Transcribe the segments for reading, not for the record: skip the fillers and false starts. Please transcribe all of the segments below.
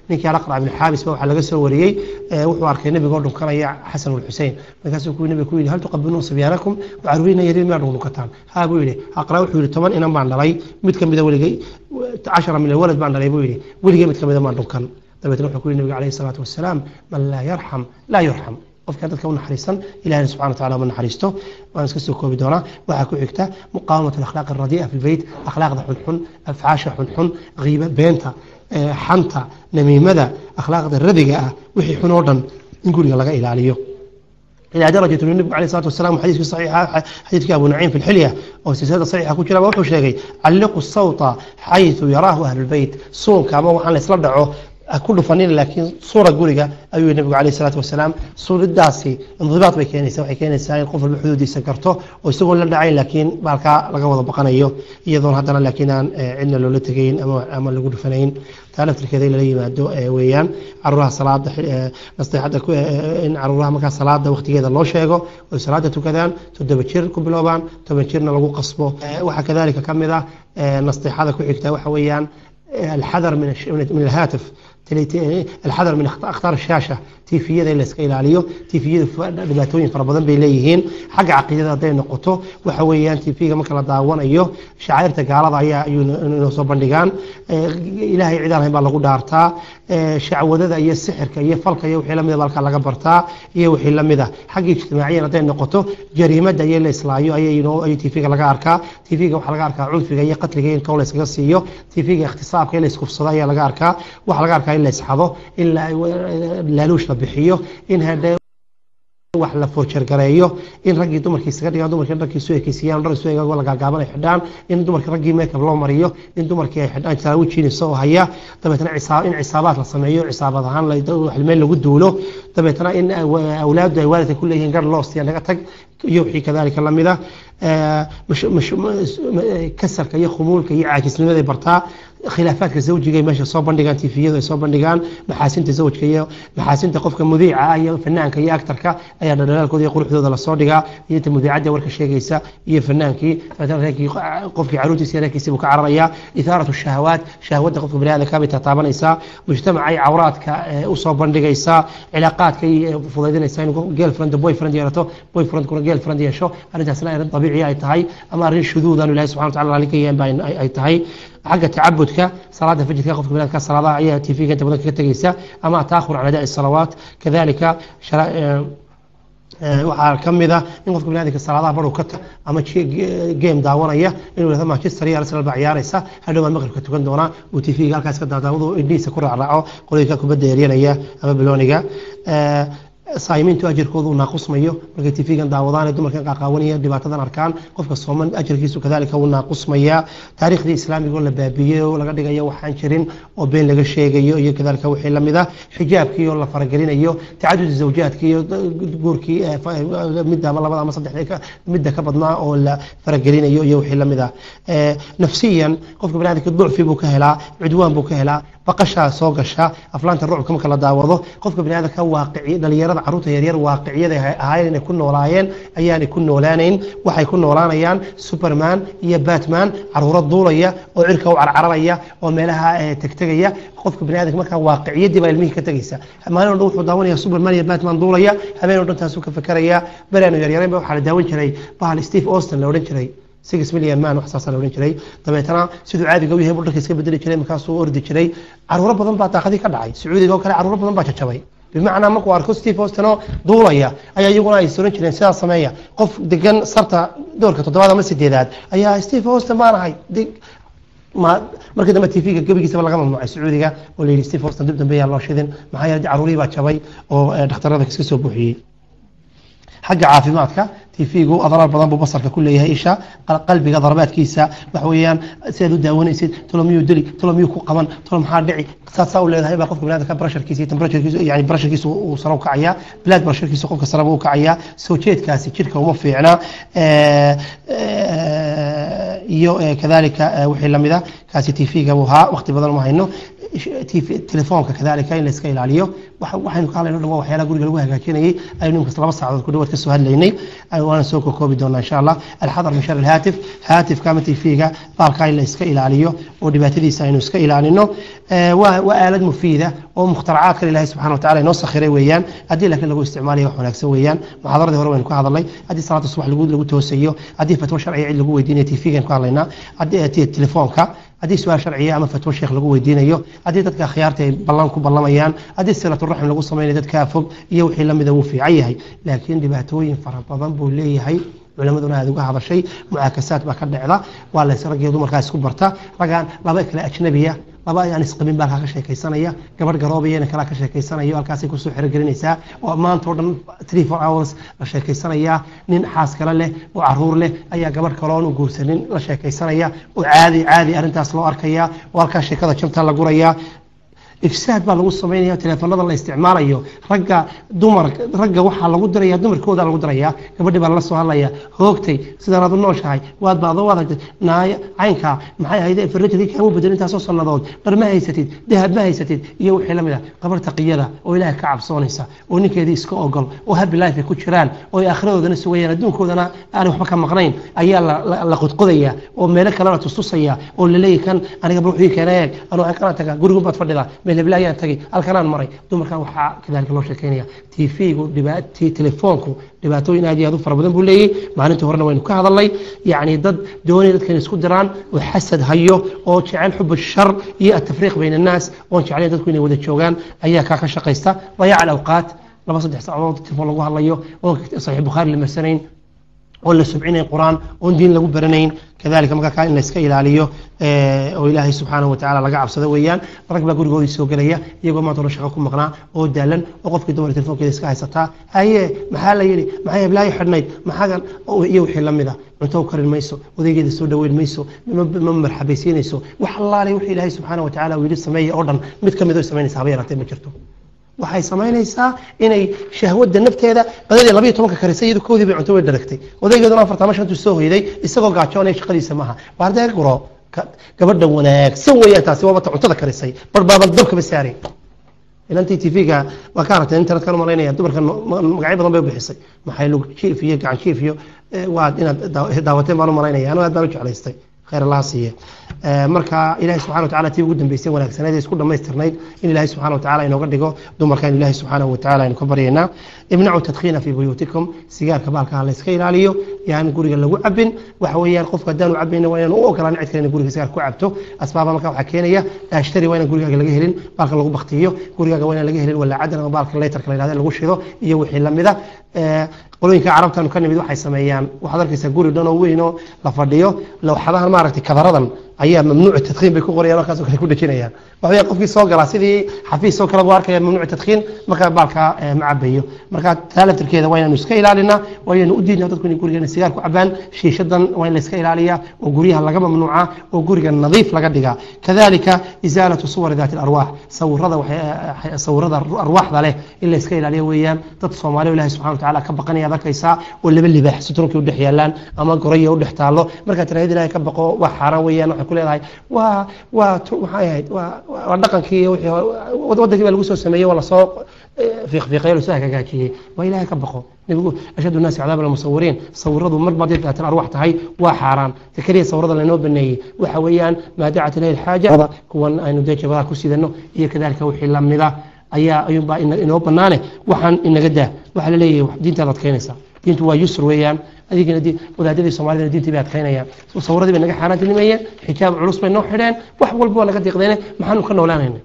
Ninkii Alaqrac bin Xaabis ba waxaa laga soo wariyey, wuxuu arkay nebigoo dhunkanaya Xasan walxusein. Markaasuu kuwii nebiga ku yidhi: "Hal tuqabiluuna sibyaanakum?" Caruuriina yaryar miyaa dhundhunkataan? Haa, buu yidhi. Aqra wuxuu yidhi: 10 inan baan dhalay, mid ka mida weligay, 10 min alwalad baan dhalay, buu yidhi, weligay mid ka mida maan dhunkan. Dabeetna wuxuu ku yidhi nabiga calayhi salaatu wasalaam: "Man laa yarxam laa yurxam." Qofkaan dadka u naxariisan, ilahina subxana wa tacala uma naxariisto. Waan iska soo koobi doonaa. Waxaa ku xigta muqaawamat alakhlaaq alradi'a fi lbeyt, akhlaaqda xunxun, afcaasha xunxun, ghiiba, beenta, xanta, namiimada, akhlaaqda radiga ah, wixii xun oo dhan in guriga laga ilaaliyo. إلى درجة أن النبي عليه الصلاة والسلام حديث صحيح، حديث أبو نعيم في الحلية أو سلسلة صحيحة كجرا، wuxuu sheegay: "علقوا السوط حيث يراه أهل البيت." Suunka ama waxaan la isla dhaco ku dhufanin, laakiin suura guriga, ayuu nabigu calayhi salaatu wasalaam. Suuridaasi indibaad bay keenaysaa, waxay keenaysaa in qof walba xuduudiisa garto oo isagoon la dhacayn, laakiin baalkaa laga wada baqanayo, iyadoon haddana laakiin aan cidna loola tegayn ama lagu dhufanayn. Taa laftirkeeda in lala yimaado weeyaan. Caruuraha salaada nasteexada, in caruuraha markaa salaada waqtigeeda loo sheego oy salaada tukadaan, 7 jir ku biloobaan, 10 jirna lagu qasbo. Waxaa kadalika ka mid ah nasteexada ku xigta waxa weeyaan الحذر من الهاتف، الحذر من اخطار الشاشه، tiifiyada in la iska ilaaliyo. Tiifiyada dhibaatooyin fara badan bay leeyihiin. Xagga caqiidada hadday noqoto, waxa weeyaan tiifiga marka la daawanayo shacairta gaalada ayaa ayuu inoo soo bandhigaan. Ilaahay cidaan ahayn baa lagu dhaartaa. Shacwadada iyo sixirka iyo falka iyo wixii lamida balka laga bartaa iyo wixii lamida. Xagga ijtimaaciyan hadday noqoto, jariimada iyo la islaayo ayay inoo ay tiifiga laga arkaa. Tiifiga waxaa laga arkaa cunfiga iyo qatliga in kow la iskaga siiyo. Tiifiga ikhtisaabka in la iskufsado ayaa laga arkaa. Waxaa laga arkaa in la isxado, in laaluush la bixiyo, in hadhe wax la foojargareeyo, in raggii dumarkii isaga dhigaan, dumarkii dharkii isu ekeysiiyaan, dhar isu eegagoo la gaagaaban ay xidhaan, in dumarkii raggii makeup loo mariyo, in dumarkii ay xidhaan saraawiil jeans oo haya. Dabeetna in cisaabaad la sameeyo, cisaabaad ahaan meel lagu duulo. Dabeetna in awlaaddu ay waalidka ku leeyihiin gar loostiya naga tag iyo wixii kadalika lamida. Kasarka iyo khumuulka iyo caajisnimaday bartaa. Khilaafaadka zawjiga ay meesha soo bandhigaan, tifiyadu ay soo bandhigaan maxaasinta zawjka iyo maxaasinta qofka mudiica ah iyo fanaanka iyo actorka ayaa dhaldhalaalkooda iyo quruxdooda lasoo dhigaa, iyo inta mudiicadda warka sheegaysa iyo fanaankii. Dabeetna reerkii, qofkii caruurtiisa iyo reerkiisii buu ka cararayaa. Ithaaratu shahawaat, shahwadda qofka bani aadamka bay tataabanaysaa. Mujtamacay cawraadka usoo bandhigaysaa. Cilaaqaadkay fudaydinaysaa inuu girlfriend, boyfriend yeelato, boyfriendkuna girlfriend yeesho. Arrintaasna arrin dabiici ay tahay ama arrin shuduud aanu Ilahi subxana wa tacala raalli ka yahan ba ay tahay. Xagga tacabudka, salaada fajirka qofka biniadamka salaadaha ayaa tv-ga inta badan kaga tegaysa ama ataakhur can adaa'i salawaat. Kadalika waxaa ka mid ah in qofka biniadamka salaadaha baru ka ama game daawanaya, inuu yidhahdo Manchester iyo Arsenal baa ciyaaraysa, hadhow baan maqribka tukan doonaa, uu tv-ga halkaas ka daadaawado, indhihiisa ku raacraaco qolooyinka kubadda eeryanaya ama bilooniga. Saayimiintu ajarkoodu uu naaqusmayo markay tv-gan daawadaan ee dumarkan qaaqaawanaya dhibaatadan arkaan. Qofka sooman ajarkiisu kadalika wuu naaqusmayaa. Taariikhdii islaamiga oo la baabiyey oo laga dhigayo waxaan jirin oo been laga sheegayo iyo kadalika wixii lamid ah. Xijaabkii oo la faragelinayo, tacadud zawjaadkii iyo guurkii midda ama labada ama saddexda midda ka badnaa oo la faragelinayo iyo wixii lamid ah. Nafsiyan qofka baniaadamka ducfi buu ka helaa, cudwaan buu ka helaa, baqashaa soo gasha. Aflaanta rucubka marka la daawado, qofka baniaadamka waaqici, dhalinyarada, caruurta yaryar waaqiciyada ahaayeen inay ku noolaayeen ayaanay ku noolaanayn. Waxay ku noolaanayaan Superman iyo Batman, caruuro duulaya oo cirka u carcararaya oo meelaha tegtegaya. Qofka baniaadamka markaa waaqiciyadii baa ilmihii ka tegaysa. Maalin o dhan wuxuu daawanaya Superman iyo Batman duulaya, habeen o dhan taasuu ka fekeraya. Beri aanu yaryarayn ba waxaa la daawan jiray bahal Steve Austin la odhan jiray, 6 Million Man wax saasa la odhan jiray. Dabeetana siduu caadiga u yahay buu dharka iska bedeli jiray, markaasuu ordi jiray. Caruuro badan baa daaqadii ka dhacay. Sacuudiga oo kale caruuro badan baa jajabay. Bimacnaa markuu arko Steve Austin oo duulaya ayaa iyaguna ay soran jireen sidaas sameeya. Qof degan sarta doorka toddobaad ama sideedaad ayaa "Steve Austin baan ahay." Ma markii dambe tv-ga gebigiisaba laga mamnuucay Sacuudiga oo la yidhi Steve Austin dib dambe yaa loo shidin, maxaa yeelay caruurihii baa jabay oo dhakhtarada iska soo buuxiyey. Xagga caafimaadka, tv-gu adraar badan buu basarka ku leeyahay, isha, qalbiga. Darabaadkiisa waxa weeyaan sidaad u daawanaysid: tolo miyuu dili? Tolo miyuu ku qaban? Tolo maxaa dhici? Saasaa u leedahay baa qofka biniadamka pressurekiisa iyo temperaturekiisa, yani pressurekiisa uu sare u kacayaa, blood pressurekiisa qofka sare buu u kacayaa. Soo jeedkaasi jirka uma fiicna iyo kadalika wixii lamida. Kaasi tv-ga buu ahaa, waqti badan uma hayno. Telefoonka kadalika in la iska ilaaliyo. Waxaynu ka hadlayno dhan waa waxyaalaha guriga lagu hagaajinayay, aynu iminkas 2 saacadood ku dhawaad ka soo hadlaynay, waana soo kokoobi doonaa insha Allah. Alxadar min shar alhaatif, haatifka ama TV-ga baalka in la iska ilaaliyo oo dhibaatadiisa aynu iska ilaalino. Waa aalad mufiida oo mukhtaracaadkan Ilahay subxana wa tacala inoo sakhiray weeyaan, haddii laakiin lagu isticmaalayo wax wanaagsan weeyaan. Muxaadaradii hore waynu ka hadalnay, haddii salaada subax lagu toosayo, haddii fatwo sharciya cid lagu weydiinayo, TV-gan ku hadlaynaa, haddii telefoonka haddii su-aal sharciya ama fatwo sheekh lagu weydiinayo, haddii dadka akhyaarta ay ballan ku ballamayaan, haddii silaturaxim lagu samaynayo dadkaa fog iyo wixii lamida, wuu fiican yahay. Laakiin dhibaatooyin fara badan buu leeyahay, culamaduna aad uga hadashay. Mucaakasaad baa ka dhecda, waa lays raggiyo dumarkaa isku barta, raggaan laba kale ajnabiya, laba aan isqabin baa halkaa ka sheekaysanaya, gabadh garoobayana kalaa ka sheekaysanayo, halkaasay kusoo xerogelinaysaa oo maanta oo dhan 3-4 hours la sheekaysanayaa. Nin xaas kale leh oo caruur leh ayaa gabadh kaloon u guursanin la sheekaysanaya oo caadi caadi arrintaas loo arkaya, oo halkaa sheekada jabta la gurayaa, ifsaad baa lagu samaynaya. Teleefanada la isticmaalayo, ragga dumar, ragga waxaa lagu diraya dumarkooda lagu diraya, gabadhi baa lala soo hadlaya: "Hoogtay, sidaan aad u nooshahay, waad baado, waad hagtay, naaya caynkaa maxay ahayd, furniture-kii kaamu bedelin intaasoo sannadood, dhar ma haysatid, dahab ma haysatid," iyo wixii lamid ah. Gabar taqiyada oo Ilaahay ka cabsoonaysa oo ninkeedii iska ogol oo happy life ay ku jiraan oo ay aakhiradoodana sugayaan, adduunkoodana aanay waxba ka maqnayn, ayaa la qodqodaya oo meelo kalena tustusaya oo laleeyahy: "Kan aniga bal wuxuu ii keenay eeg, anuu halkanaan tagaa, gurigun baad fadhidaa, meel hebla ayaan tagay, halkanaan maray." Dumarkan waxaa kadalika loo sheekeynaya TV-gu dhibaati, telefoonku dhibaatooyin aad iyo aad u fara badan buu leeyahy. Maalintii horena waynu ka hadalnay, yacni dad doonaya dadka inay isku diraan oo xasad hayo oo jecel xub shar iyo atafriiq bayna annaas, oon jeclayn dadku inay wada joogaan, ayaa kaa ka shaqaysta. Dayaac alawqaat, 2-3 saacadood telefoon lagu hadlayo oon Saxiix Bukhaari la marsanayn, oon la subcinayn Qur-aan, oon diin lagu baranayn. Kadalika markaa kaa in la iska ilaaliyo oo Ilaahay subxaanahu watacala laga cabsado weeyaan. Rag baa gurigoodii soo gelaya iyagoo maanta hore shaqo ku maqnaa oo daalan, oo qofkii dumar telefoonkeeda iska haysataa: "Haye, maxaa la yidhi? Maxay heblaayo xidhnayd? Maxaagan?" iyo wixii lamid a. Cunto u karin mayso, odaygeeda soo dhaweyn mayso, ma marxabaysiinayso. Wax allaale wixii Ilaahay subxaanahu watacala uu yidhi sameeya oo dhan mid ka mid oo samaynaysa haba yaraatee ma jirto. Waxay samaynaysaa inay shahwadda nafteeda qadadii 12-ka karisay, iyadu koodii bay cunto way dharagtay, odaygeeduna 4-ta ama 5-tuu soo hoyday isagoo gaajoonaya. Shaqadiisa maaha baardee guro. Gabadha wanaagsan weeyaan taasi, waaba ta cuntada karisay, bar baaban dabkaba saaray. Inantii TV-ga waa ka aragtay, internetkan umalaynaya, dumarkan magacyo badan bay u bixisay, maxay lug jiif iyo gacan jiif iyo waa inaad daawateen baan u malaynaya. Anigu aad baan u jeclaystay, khayr Allaha siiye. Marka Ilahay subxana watacala tii ugu dambeysay wanaagsaneed ee isku dhammaystirnayd in Ilahay subxana watacala inooga dhigo dumarka, in Ilahay subxaanahu watacala aynu ka baryaynaa. Imnacu tadkhiina fii buyuutikum, sigaarka baalka ha la iska ilaaliyo, yaan guriga lagu cabin. Waxa weeyaan qofka haddaanu cabayna waa inaan u ogolaan cid kale inay guriga sigaar ku cabto. Asbaaba marka waxaa keenaya ashtari waa inaan gurigaaga laga helin baalka lagu baktiyo, gurigaaga waa inaan laga helin walaacadan ama baalka lighter-ka la yidhahdo lagu shido iyo wixii lamida. Qolooyinka carabtanu ka nimid waxay sameeyaan, waxaad arkaysaa guri dhan oo weyn oo la fadhiyo, lowxadahan maaragtay kadaradan ayaa mamnuuc tadkhiin bay ku qorayaan, markaasoo kale ku dhejinayaan. Waxa weeyaan qofkii soo galaa sidii xafiis oo kale buu arkaya mamnuuc tadkhiin, markaa baalka ma cabayo. Marka taa laftirkeeda waa inaanu iska ilaalinaa, waa inaynu u diidnaa dadku inay gurigeena sigaar ku cabaan. Shiishadan waa in la iska ilaaliyaa oo guryaha laga mamnuucaa oo guriga nadiif laga dhigaa. Kadalika isaalatu suwari daati alarwaax, sawirada sawirada arwaaxda leh in la iska ilaaliyo weeyaan. Dad Soomaali oo Ilahi subxana watacaala ka baqanaya ad arkaysaa oo laba libaax suturunkii u dhex yaalaan ama goraya u dhex taallo. Markaad tiraahid "Ilahay ka baqo, waa xaaraan weeyaan," waxay ku leedahay waa maxay ahayd, waa dhaqankii iyo wixii wadankii baa lagu soo sameeyey, waa lasoo fiiqfiiqay, lasoo hagaajiyey. Waa Ilahay ka baqo. Nabigu ashaddu nnaasi cadaaban almusawiriin. Sawiradu mar baad daatan arwax tahay waa xaaraan. Ta keliya sawirada laynoo baneeyey waxa weeyaan maa dacat ilayhi alxaaja, kuwan aynu dee jabadaha ku sidano iyo kadalika wixii lamida ayaa ayuunbaa inoo banaane. Waxaan inaga daa, waxaa la leeyahay diintaad adkaynaysaa. Diintu waa yusr weeyaan. Adigana wadaadadii Soomaalidana diintii bay adkaynayaan, sawiradii bay naga xaaraantinimeeyeen, xijaab culus bay noo xidheen, wax walba waa naga diiqdeene. Maxaanu ka noolaanayna?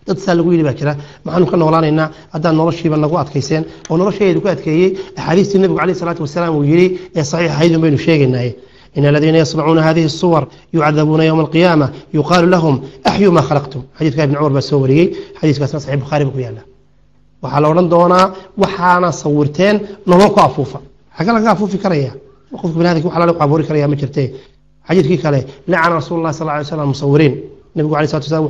Dad saa lagu yidhi baa jira: "Maxaanu ka noolaanaynaa haddaan noloshiiba nagu adkayseen oo nolosheedu ku adkeeyey?" Axaadiistii nabigu calayhi salaatu wasalaam uu yidhi ee saxiix ahayd un baynu sheegaynaaye: إن الذين يصنعون هذه الصور يعذبون يوم القيامة، يقال لهم: أحيوا ما خلقتم. Xadiiska Ibn Cumar baa soo wariyey, xadiiskaasna Saxiix Bukhaari buu ku yaala. Waxaa la odhan doonaa: "Waxaana sawirteen nolol ku afuufa." Xagga laga afuufi karaya? Qofka biniadamka wax alaale wax abuuri karaya ma jirte. Xadiidkii kale: lacana rasuulu llah sal ly slam musawiriin. Nabigu alayh salatu wasalam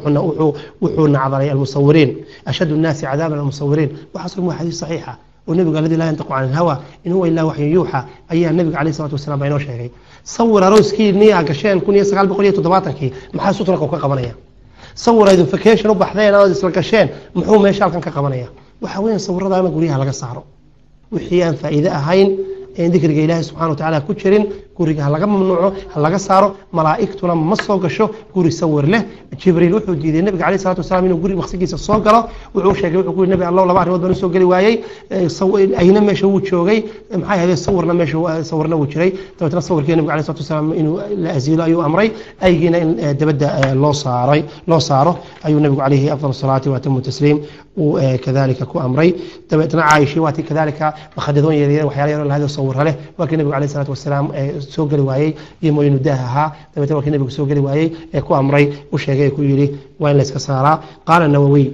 wuxuu nacdalay almusawiriin, ashaddu nnaasi cadaaban almusawiriin. Waxaas dhan waa xadiis saxiixa oo nabiga alladii laa yantiqu can alhawa in huwa ilaa waxyun yuuxa ayaa nabiga alayh salatu wasalam baa inoo sheegay. Sawir arooskiinii aa gasheen 1970-kii maxaa sutraka ka qabanaya? Sawir aydun vacation u baxdeen aad isla gasheen, muxuu meesha halkan ka qabanaya? Waxa weeyaan sawiradaana guryaha laga saaro. Wixii aan faa'iide ahayn een dikriga Ilaahay subxana wa tacaala ku jirin, guriga ha laga mamnuuco, ha laga saaro. Malaa'igtuna ma soo gasho guri sawir leh. Jibriil wuxuu diiday Nabiga calayhi salatu wasalaam inuu guri maqsigiisa soo galo. Wuxuu sheegay, wuxuu ku yidhi: "Nabi Allow, laba arrimood baan usoo geli waayey. Ayna meesha wuu joogay, maxay ahayd, sawirna meesha sawirna wuu jiray." Dabeetna sawirkii Nabiga calayhi salatu wasalaam inuu la asiilo ayuu amray, aygiina in dabadda loo saaray, loo saaro ayuu Nabigu calayhi afdal salaati wa atamu tasliim uu kadalika ku amray. Dabeetna Caaisha waatii kadalika makhadadoon yaryar, waxyaala yar lahayd oo sawiro leh, waa kii Nabigu calayhi salatu wasalaam soo geli waayey iyo mooyinu daah ahaa. Dabeetna waa kii Nabigu soo geli waayey ee ku amray, u sheegay, ee ku yidhi waa in la iska saaraa. Qaala Nawawiy,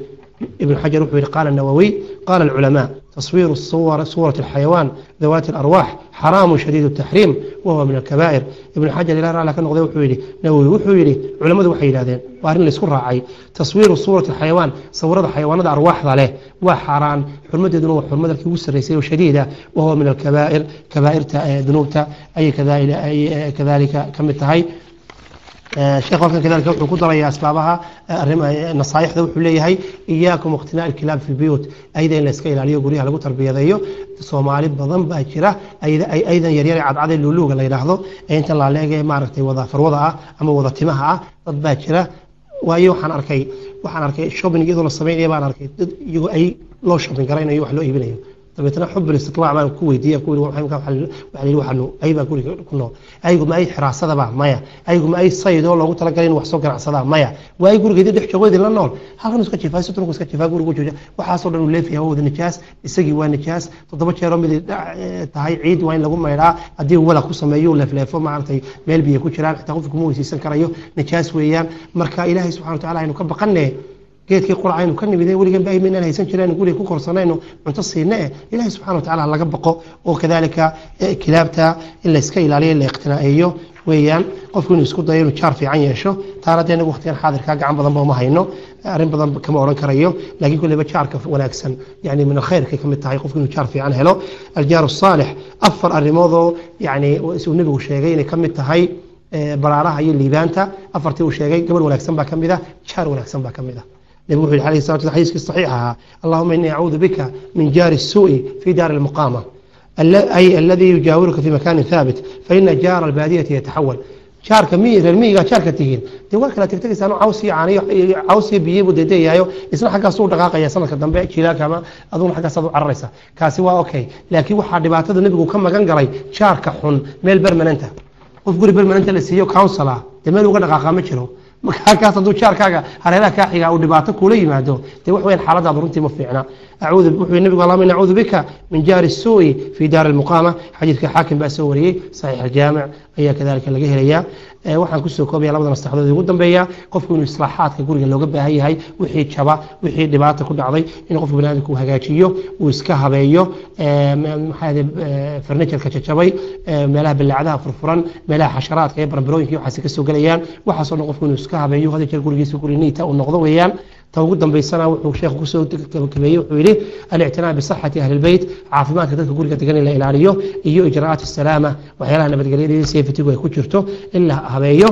Ibn Xajar wuxuu yihi: qaala Nawawiy: qaala alculamaa: تصوير الصور صورة الحيوان ذوات الأرواح حرام شديد التحريم، وهو من الكبائر. ابن حجر إلى رأى لكن نقضي وحو يلي نووي وحو يلي علماء waxay yidhahdeen waa arrin la isku raacay: تصوير صورة الحيوان, sawirada xayawaanada arwaaxda leh, waa xaaraan, xurmadeeduna waa xurmada kii ugu sarreysay oo shadiida, وهو من الكبائر, kabaa'irta ee dunuubta ayay kadalika ka mid tahay. Sheekh halkan kadalika wuxuu ku darayaa asbaabaha nasaaixda. Wuxuu leeyahay: إياكم اقتناء الكلاب في البيوت, ayda in la iska ilaaliyo guryaha lagu tarbiyadeeyo. Soomaali badan baa jira aydan yaryar cadcad ee luuluuga la yidhaahdo ee inta laaleege maaragtay wada farwada ah ama wada timaha ah. Dad baa jira, waayo waxaan arkay shopping iyadoo la sameynaya baan arkay dad iyagoo ay loo shopping garaynayo, wax loo iibinayo. Dabeetna xub istitlaac baan ku weydiiyey, ku yidhi: waxaa la yidhi waxaanu ay baa guriga ku nool. Aygu ma ay xiraasadaba? Maya. Aygu ma ay sayid oo loogu talagalay in wax soo ganacsadaa? Maya. Waa ay guriga idin dhex joogo, idinla nool, halkan iska jiifaa, si iska jiifaa, gurigu jooja. Waxaasoo dhan uu leefayaa, waa wada nijaas, isagii waa nijaas. 7 jeeroo mid tahay ciid waa in lagu maydhaa. Haddii uu walaq ku sameeyo, leefleefo, maaragtay meel biyo ku jiraan xitaa qofku kuma weysiisan karayo, nijaas weeyaan. Marka Ilaahay subxana wa tacala aynu ka baqanne. Geedkii quracaynu ka nimid weligan ba aymaynaan haysan jireen, guriga ku korsanayno, cunto siine eh. Ilaahay subxana wa tacala laga baqo, oo kadalika kilaabta in la iska ilaaliyo, in la iqtinaa'iyo weeyaan. Qofku inuu isku dayo inuu jaar fiican yeesho, taana dee inagu waqtigan xaadirkaa gacan badan ba uma hayno, arrin badan kama odhan karayo, laakiin kulleyba jaarka wanaagsan yani min alkhayrkay ka mid tahay qofku inuu jaar fiican helo, الجار الصالح. Afar arrimoodoo yani uu Nebigu sheegay inay ka mid tahay baraaraha iyo liibaanta, afartii uu sheegay gabadh wanaagsan baa ka mid ah, jaar wanaagsan baa ka mid ah. Nebigu wuxuu yihi alayhi salatu, xadiiskii saxiix ahaa: اللهم إني أعوذ بك من جار السوء في دار المقامة، أي الذي يجاورك في مكان ثابت، فإن جار البادية يتحول. Jaarka mi reer miyiga jaarka tihiin dee waa kala tegtegaysaa, caws iyo caaniyo, caws iyo biyo buu dedeyayo, isna xaggaas u dhaqaaqaya sanadka dambe jilaalka, ama aduguna xaggaasaad u cararaysa. Kaasi waa okay, laakiin waxaa dhibaatada Nebigu ka magan galay jaarka xun meel permanent ah. Qof guri permanent ah la siiyo council ah, dee meel uga dhaqaaqa ma jiro. Markaas hadduu jaarkaaga hareeraha kaa xigaa uu dhibaato kula yimaado, dee wax weyn xaaladaadu runtii ma fiicna. Acuudu, wuxuu Nabigu: اللهم إني أعوذ بك من جار السوء في دار المقامة. Xadiidka Xaakim baa soo wariyey, Saxiix Aljaamic ayaa kadalika laga helayaa. Waxaan kusoo koobaya labada nastaxdood ugu dambeeya: qofku inuu islaaxaadka guriga looga baahan yahay, wixii jaba, wixii dhibaata ku dhacday, in qofku baniaadamku uu hagaajiyo, uu iska habeeyo, maxaa furniture-ka jajabay, meelaha ballaacadaha furfuran, meelaha xasharaadka iyo baranbarooyinka iyo waxaasi kasoo gelayaan, waxaasoo dhan qofku inuu iska habeeyo, hada jeer gurigiisa guri neat ah uu noqdo weeyaan. Ta ugu dambaysana wuxuu sheekhu kusoo gabagabeeyey, wuxuu yidhi: الاعتناء بصحة أهل البيت, caafimaadka dadka guriga degan in la ilaaliyo, iyo إجراءات السلامة, waxyaalaha nabadgelyada iyo safety-gu ay ku jirto in la habeeyo.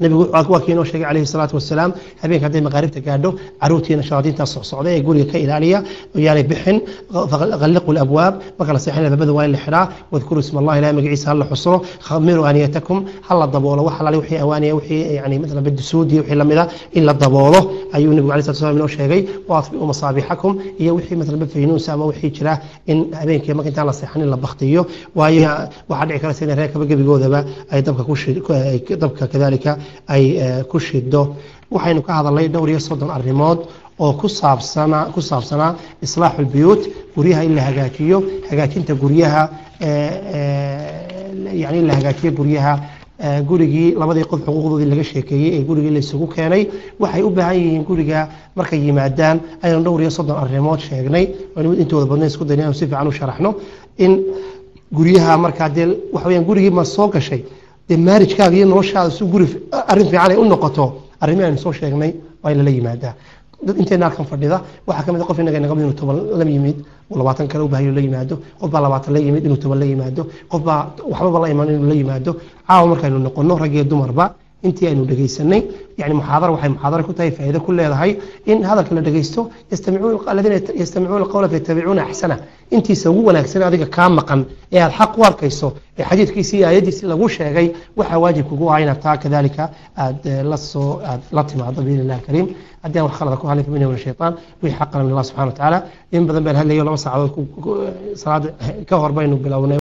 Nabigu waa kii inoo sheegay calayhi salaatu wasalaam: habeenka hadday maqaaribta gaadho, caruurtiina shayaadiintaa socsocda ee guriga ka ilaaliya, yaanay bixin. غلقوا الأبواب, marka la seexanaya albaabada waa in la xiraa. واذكروا اسم الله, Ilahay magaciisa hala xusro. خمروا آنيتكم, hala daboolo wax alaali wixii awaaniya, wixii yani مثلا badisuudi, wixii lamida in la daboolo ayuu Nabigu alayhi salatu wasalaam inoo sheegay. وأطفئوا مصابيحكم, iyo wixii مثلا bafaynuus ama wixii jira in habeenkii marka intaan la seexan in la baktiyo, waayo waxaa dhici karaysa in reerkaba gebigoodaba ay dabka ku dabka kadalika ay ku shido. Waxaynu ka hadalnay dhowr iyo 30 arrimood oo ku saabsanaa إصلاح البيوت, guryaha in la hagaajiyo, hagaajinta guryaha, yani in la hagaajiyo guryaha. Gurigii labadii qof xuquuqdoodii laga sheekeeyey ee gurigii la isugu keenay waxay u baahan yihiin guriga markay yimaadaan, aynu dhowr iyo 30 arrimood sheegnay, aynu intooda badna isku dayna inaynu si fiican u sharaxno in guryaha. Markaa dee waxa weyaan gurigii ma soo gashay, dee marriage-kaaga iyo noloshaada si guri arrin fiican ay u noqoto, arrimihi aynu soo sheegnay waa in lala yimaadaa. Dad inteena halkan fadhida waxaa ka mid a qof inaga naga mid inuu 10 la yimid, uu 20 kale u baahayo la yimaado. Qof baa 20 la yimid inuu 10 la yimaado. Qof baa waxbaba la iman inuu la yimaado. Caawa markaynu noqono, rag iyo dumarba, Intii aynu dhegaysanay, yani muxaadara waxay muxaadara ku tahay, faa'iido ku leedahay in hadalka la dhegaysto. Yastamicuuna aladiina yastamicuuna alqawla fayattabicuuna axsana. Intiisa ugu wanaagsan adiga kaa maqan ee aad xaq u arkayso ee xadiidkiisii iyo aayaddiisii lagu sheegay, waxaa waajib kugu ah inaad taa kadalika aad la soo aad la timaado, biidni illahi alkariim. Haddii aan wax khalada ku hadlay, faminhu min shaytaan, wixii xaqana min Allah subxana wa tacaala. In badan baan hadlayo, 2 saacadood salaada ka hor baynu bilownay.